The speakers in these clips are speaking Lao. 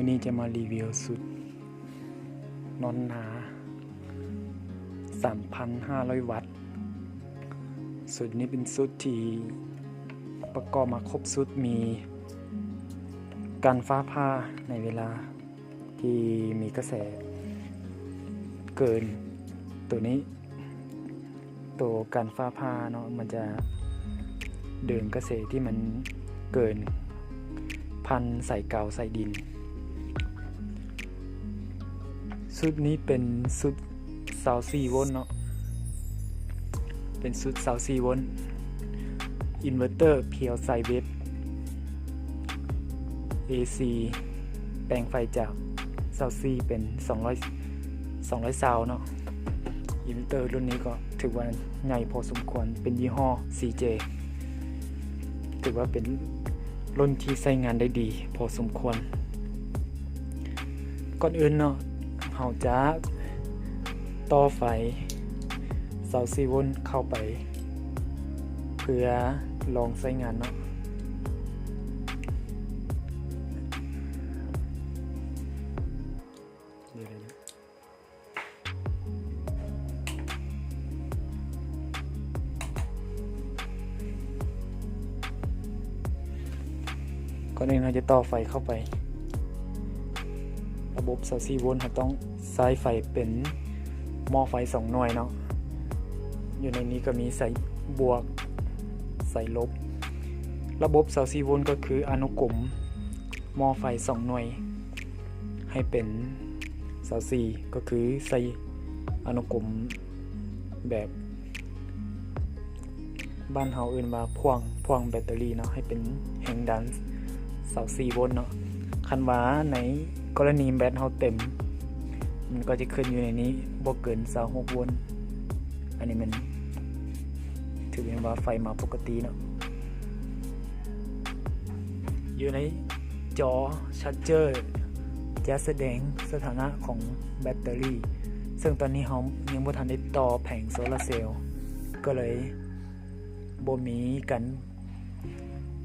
ມື້ນີ້ຈະມາຣີວິວຊຸດນອນໜາ ສາມພັນຫ້າຮ້ອຍວັດ. ຊຸດນີ້ເປັນຊຸດທີ່ປະກອບມາຄົບຊຸດ, ມີກັນຟ້າຜ່າໃນເວລາທີ່ມີກະແສເກີນ. ໂຕນີ້ ໂຕກັນຟ້າຜ່າເນາະ ມັນຈະດຶງກະແສທີ່ມັນເກີນ ຜ່ານສາຍກາວສາຍດິນ. ຊຸດນີ້ເປັນຊຸດຊາວສີ່ໂວນເນາະ ເປັນຊຸດຊາວສີ່ໂວນ ອິນເວີເຕີພຽວໄຊເວບ ເອຊີ ແປງໄຟຈາກຊາວສີ່ເປັນສອງຮ້ອຍ ສອງຮ້ອຍຊາວເນາະ. ອິນເວີເຕີລຸ້ນນີ້ກໍຖືວ່າໃຫຍ່ພໍສົມຄວນ, ເປັນຍີ່ຫໍ້ ຊີເຈ ຖືວ່າເປັນລຸ້ນທີ່ໃຊ້ງານໄດ້ດີພໍສົມຄວນ. ກ່ອນອື່ນເນາະ ເຮົາຈະຕໍ່ໄຟຊາວສີ່ໂວນເຂົ້າໄປ ເພື່ອລອງໃຊ້ງານເນາະ. ກ່ອນອື່ນເຮົາຈະຕໍ່ໄຟເຂົ້າໄປ ລະບົບຊາວສີ່ໂວນ ເຮົາຕ້ອງໃຊ້ໄຟເປັນໝໍ້ໄຟສອງໜ່ວຍເນາະ. ຢູ່ໃນນີ້ກໍມີສາຍບວກ ສາຍລົບ. ລະບົບຊາວສີ່ໂວນກໍຄືອະນຸກົມໝໍ້ໄຟສອງໜ່ວຍໃຫ້ເປັນຊາວສີ່ ກໍຄືໃສ່ອະນຸກົມແບບ ບ້ານເຮົາເອີ້ນວ່າພ່ວງ ພ່ວງແບັດເຕີຣີເນາະ ໃຫ້ເປັນແຮງດັນຊາວສີ່ໂວນເນາະ. ຄັນວ່າໃນກໍລະນີແບັດເຮົາເຕັມ ມັນກໍຈະຂຶ້ນຢູ່ໃນນີ້ ບໍ່ເກີນຊາວຫົກໂວນ. ອັນນີ້ແມ່ນຖືເປັນວ່າໄຟມາປົກກະຕິເນາະ. ຢູ່ໃນຈໍຊາເຈີຈະສະແດງສະຖານະຂອງແບັດເຕີຣີ ເຊິ່ງຕອນນີ້ເຮົາຍັງບໍ່ທັນໄດ້ຕໍ່ແຜງໂຊລາເຊວ ກໍເລີຍບໍ່ມີການ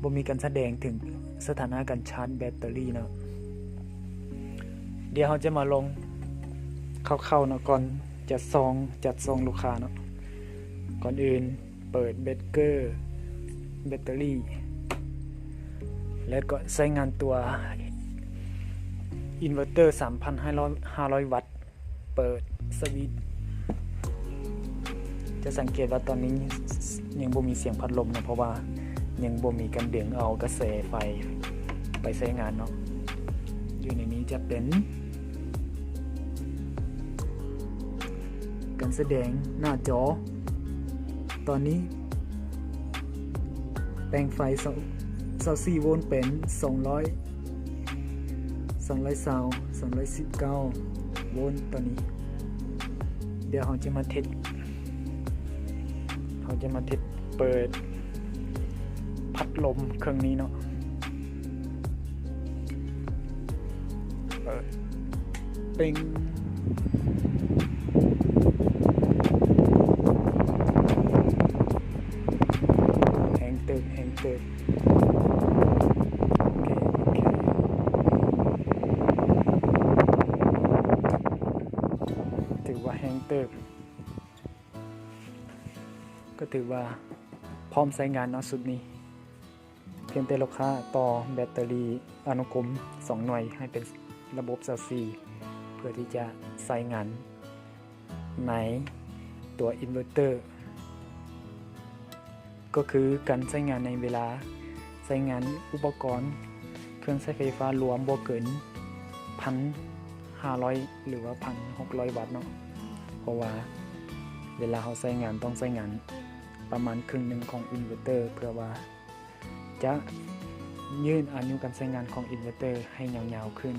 ບໍ່ມີການສະແດງເຖິງສະຖານະການຊາດແບັດເຕີຣີເນາະ. ດຽວເຮົາຈະມາລອງຄ່າວໆເນາະ ກ່ອນຈະສ່ອງ ຈັດສົ່ງລູກຄ້າເນາະ. ກ່ອນອື່ນ ເປີດເບຣກເກີແບັດເຕີຣີ ແລ້ວກໍໃຊ້ງານຕົວອິນເວີເຕີສາມພັນຫ້າຮ້ອຍ ຫ້າຮ້ອຍວັດ ເປີດສະວິດ. ຈະສັງເກດວ່າຕອນນີ້ຍັງບໍ່ມີສຽງພັດລົມເນາະ ເພາະວ່າຍັງບໍ່ມີການດຶງເອົາກະແສໄຟໄປໃຊ້ງານເນາະ. ຢູ່ໃນນີ້ຈະເປັນ ການສະແດງໜ້າຈໍ ຕອນນີ້ແປງໄຟຊາວສີ່ໂວນເປັນສອງຮ້ອຍ ສອງຮ້ອຍຊາວ ສອງຮ້ອຍສິບເກົ້າໂວນຕອນນີ້. ດຽວເຮົາຈະມາເທັດ ເຮົາຈະມາເທັດເປີດພັດລົມເຄື່ອງນີ້ເນາະ. ເປີດ ເປັງ ແຮງເຕີບ ແຮງເຕີບ. ໂອເຄ ໂອເຄ ຖືວ່າແຮງເຕີບ. ກໍຖືວ່າພ້ອມໃຊ້ງານເນາະຊຸດນີ້. ພຽງແຕ່ລູກຄ້າຕໍ່ແບັດເຕີຣີອະນຸກົມສອງໜ່ວຍໃຫ້ເປັນລະບົບຊາວສີ່ ເພື່ອທີ່ຈະໃຊ້ງານໃນຕົວອິນເວີເຕີ ກໍຄືການໃຊ້ງານໃນເວລາໃຊ້ງານອຸປະກອນເຄື່ອງໃຊ້ໄຟຟ້າລວມບໍ່ເກີນພັນຫ້າຮ້ອຍ ຫຼືວ່າພັນຫົກຮ້ອຍວັດເນາະ. ເພາະວ່າເວລາເຮົາໃຊ້ງານ ຕ້ອງໃຊ້ງານປະມານເຄິ່ງໜຶ່ງຂອງອິນເວີເຕີ ເພື່ອວ່າຈະຍືນອາຍຸການໃຊ້ງານຂອງອິນເວີເຕີໃຫ້ຍາວໆຂຶ້ນ.